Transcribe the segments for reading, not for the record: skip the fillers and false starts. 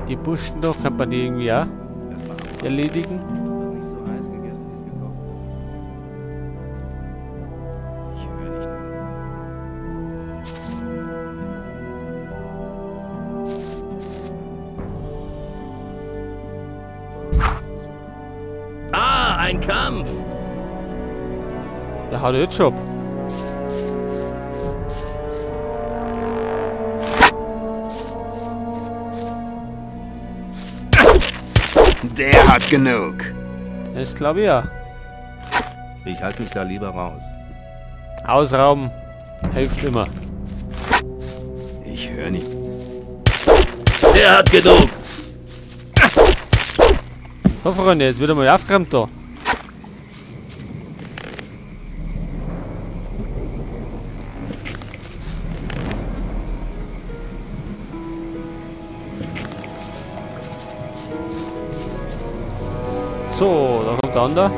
Die Burschen doch, kann man die irgendwie auch erledigen? Ah, ein Kampf! Der haut jetzt schon ab. Der hat genug. Das glaube ich ja. Ich halte mich da lieber raus. Ausrauben hilft immer. Ich höre nicht. Der hat genug. So, Freunde, jetzt wird einmal aufgeräumt da. So, da kommt der andere.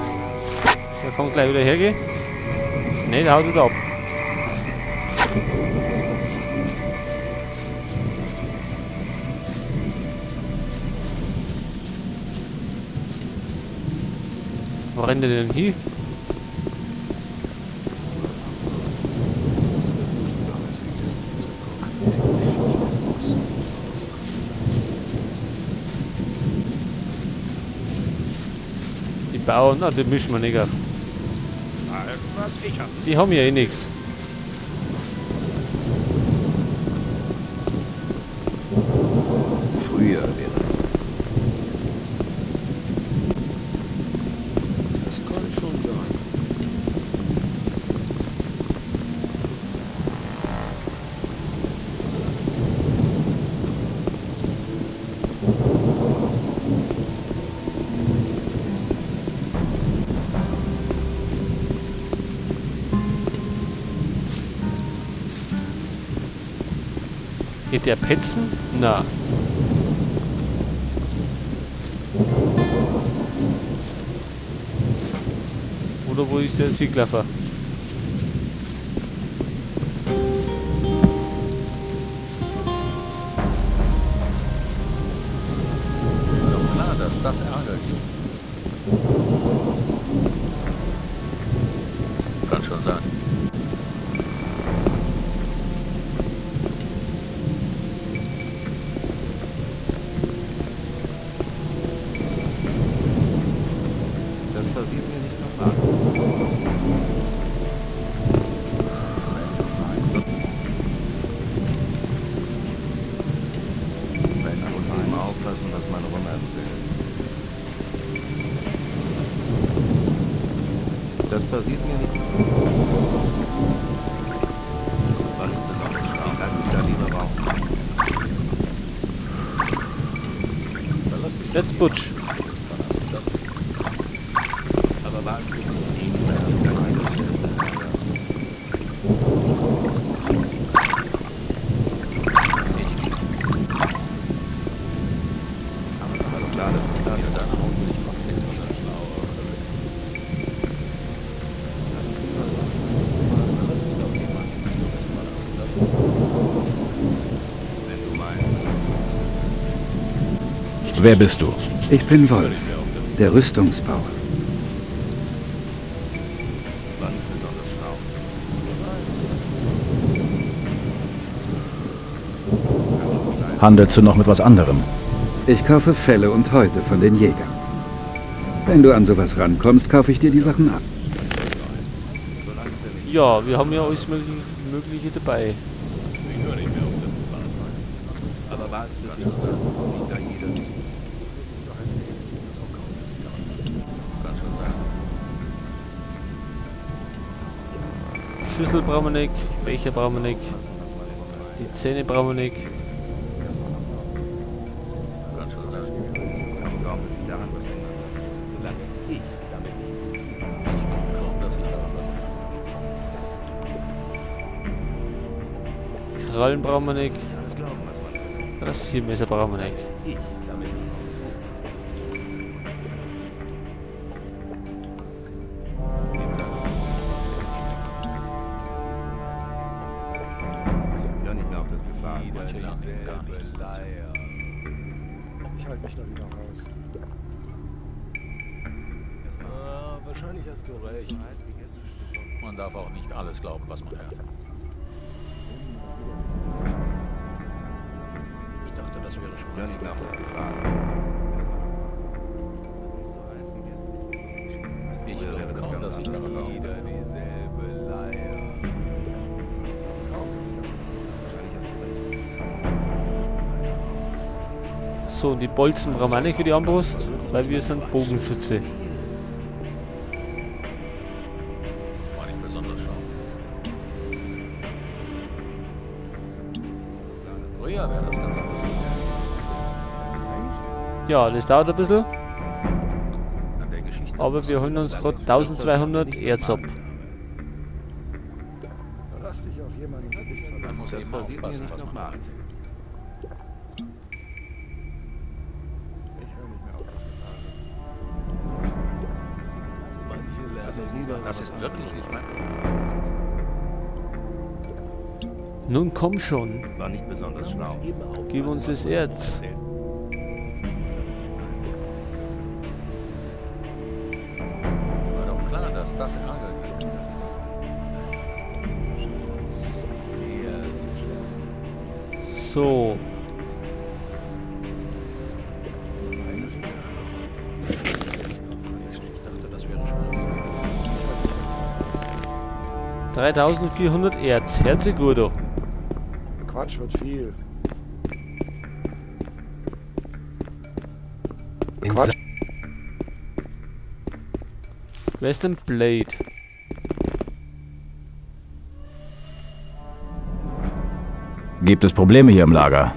Der kommt gleich wieder hergehen. Ne, der haut wieder ab. Wo rennt der denn hin? Die Bauern, na, die mischen wir nicht auf. Die haben ja eh nichts. Früher wäre. Das ist schon sein. Geht der petzen? Na. Oder wo ist der Zieglaffer? Doch klar, dass das Ärger gibt. Kann schon sein. Das passiert mir nicht nochmal. Man muss eben aufpassen, was man rumerzählt. Das passiert mir nicht. War nicht besonders schlau. Ich halte mich da lieber raus. Let's putsch. Aber war es nicht. Wer bist du? Ich bin Wolf, der Rüstungsbauer. War nicht besonders schlau. Handelst du noch mit was anderem? Ich kaufe Felle und Häute von den Jägern. Wenn du an sowas rankommst, kaufe ich dir die Sachen ab. Ja, wir haben ja alles Mögliche dabei. Aber war es wirklich da jeder wissen? Schüssel brauchen wir nicht, Becher brauchen wir nicht, die Zähne brauchen wir nicht. Krallen brauchen wir nicht. Rasiermesser brauchen wir nicht. Ich halte mich da wieder raus. Ah, wahrscheinlich hast du recht. Man darf auch nicht alles glauben, was man hört. Ich dachte, das wäre schon. Ja, nicht nach das Gefahr. Ich glaube kaum, dass ich daran wieder dieselbe Leier. Wahrscheinlich hast du recht. So, und die Bolzen brauchen wir nicht für die Armbrust, weil wir sind Bogenschütze. War nicht besonders schlau. Früher wäre das ganz anders. Ja, das dauert ein bisschen. An der Geschichte. Aber wir holen uns gerade 1200 Erz ab. Verlass dich auf jemanden, du bist Man verlassen. muss Das eben passiert mir aufpassen, nicht was man nochmal. erzählt. Ich höre nicht mehr auf das Gefahr. Manche lernen lieber Das ist wirklich nicht mein. Nun komm schon, War nicht besonders schlau. gib uns das Erz. War doch klar, dass das Ärger gibt. So. Ich dachte, das wäre schon. 3400 Erz. Herzegurdo. Quatsch wird viel. Quatsch. Wer ist denn Blade? Gibt es Probleme hier im Lager?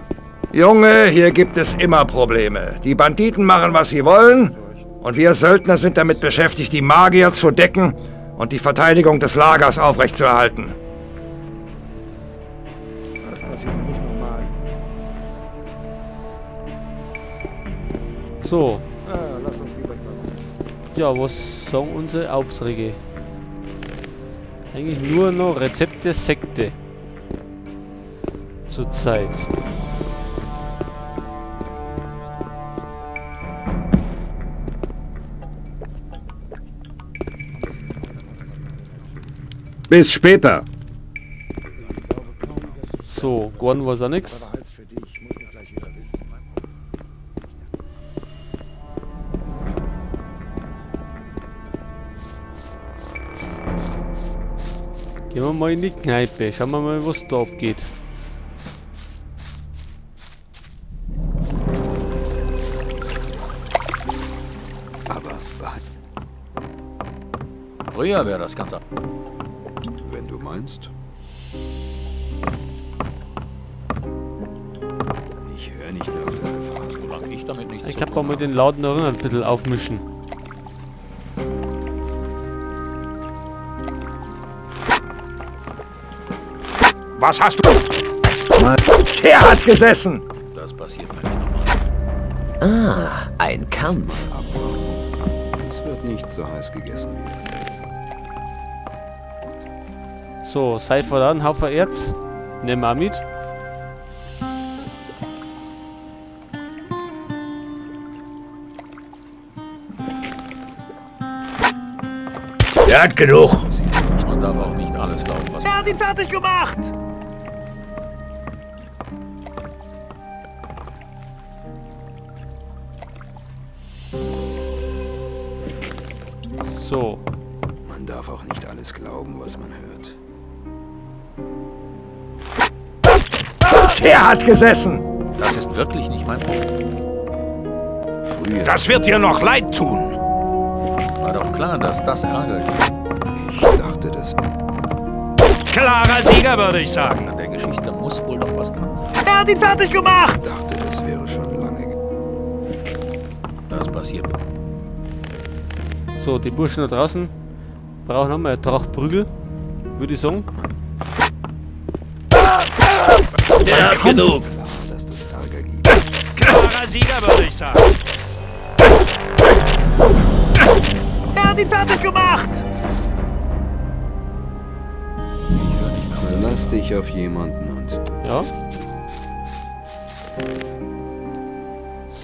Junge, hier gibt es immer Probleme. Die Banditen machen, was sie wollen. Und wir Söldner sind damit beschäftigt, die Magier zu decken und die Verteidigung des Lagers aufrechtzuerhalten. Das passiert mir nicht nochmal. So. Ah, lass uns lieber über. Ja, was sagen unsere Aufträge? Eigentlich nur noch Rezept der Sekte. Zurzeit. Bis später. So, Gordon weiß auch nix. Aber halt's für dich, muss nicht gleich jeder wissen. Gehen wir mal in die Kneipe. Schauen wir mal, was da abgeht. Aber Früher wäre das ganz anders. wenn du meinst. Ich höre nicht mehr auf das Gefahr. Solange ich damit nichts Ich zu kann tun mal mit den lauten Erinnern ein bisschen aufmischen. Was hast du? Der hat gesessen! Das passiert mir nicht nochmal. Ah, ein Kampf. Es wird nicht so heiß gegessen wie So, sei voran, Haufen Erz. Nehmen wir auch mit. Der hat genug. Man darf auch nicht alles glauben, was Er hat ihn fertig gemacht! So. Man darf auch nicht alles glauben, was man hört. Der hat gesessen! Das ist wirklich nicht mein Problem. Früher. Das wird dir noch leid tun! War doch klar, dass das Ärger gibt. Ich dachte, das. Klarer Sieger, würde ich sagen. An der Geschichte muss wohl noch was dran sein. Er hat ihn fertig gemacht! Ich dachte, das wäre schon lange. Das passiert. So, die Burschen da draußen brauchen nochmal einen Tracht Prügel, würde ich sagen. Der hat genug. Klar, dass das Ärger gibt. Klarer Sieger, würde ich sagen. Er hat ihn fertig gemacht! Verlass dich auf jemanden und du Ja. bist.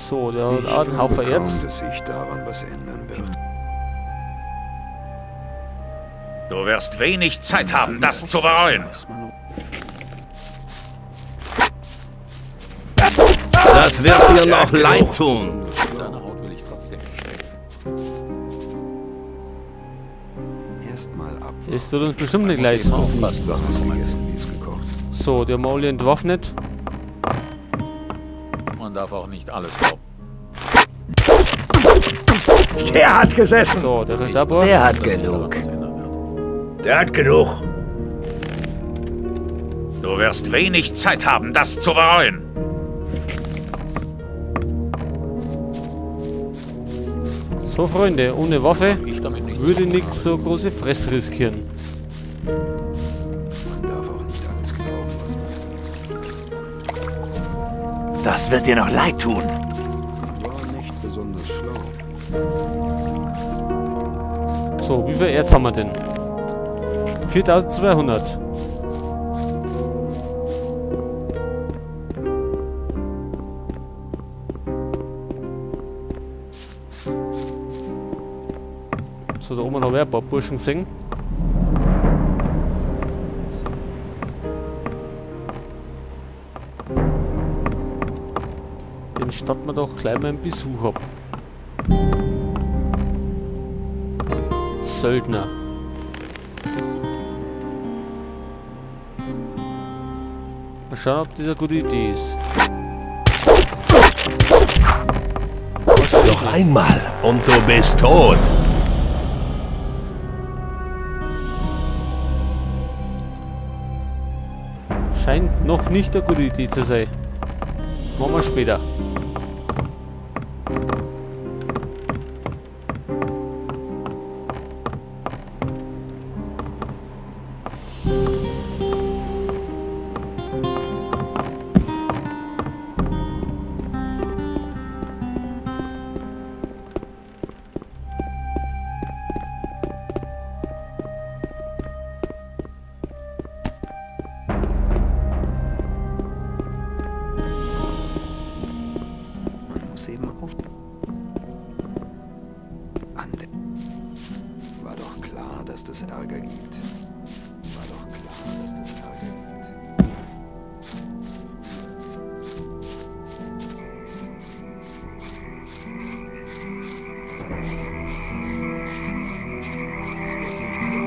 So, der hat auch einen Haufen Erz. Kaum, dass sich daran was ändern wird. Du wirst wenig Zeit haben, das zu bereuen. Das wird dir noch leid tun. Seine Haut will ich trotzdem nicht stecken. Erstmal ab. Es tut uns bestimmt nicht leid. So, die haben wir alle entwaffnet. Man darf auch nicht alles glauben. Der hat gesessen. So, der kriegt aber. Der hat genug. Der hat genug. Du wirst wenig Zeit haben, das zu bereuen. So, Freunde, ohne Waffe würde nicht so große Fresse riskieren. Man darf auch nicht alles glauben, was man tut. Das wird dir noch leid tun. War nicht besonders schlau. So, wie viel Erz haben wir denn? 4200. So, da oben habe ich ein paar Burschen gesehen. Den statten wir doch gleich mal einen Besuch ab. Söldner. Mal schauen, ob das eine gute Idee ist. Noch einmal und du bist tot. Scheint noch nicht eine gute Idee zu sein. Machen wir später. Eben auf. Ande. War doch klar, dass das Ärger gibt. War doch klar, dass das Ärger gibt.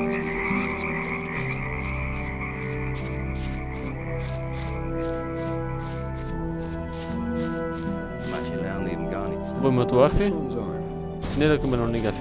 Es wird nicht so heiß gegessen, wie es gekocht wird. Manche lernen eben gar nichts. Wollen wir da rauf? Ne, da kommen wir noch nicht rauf.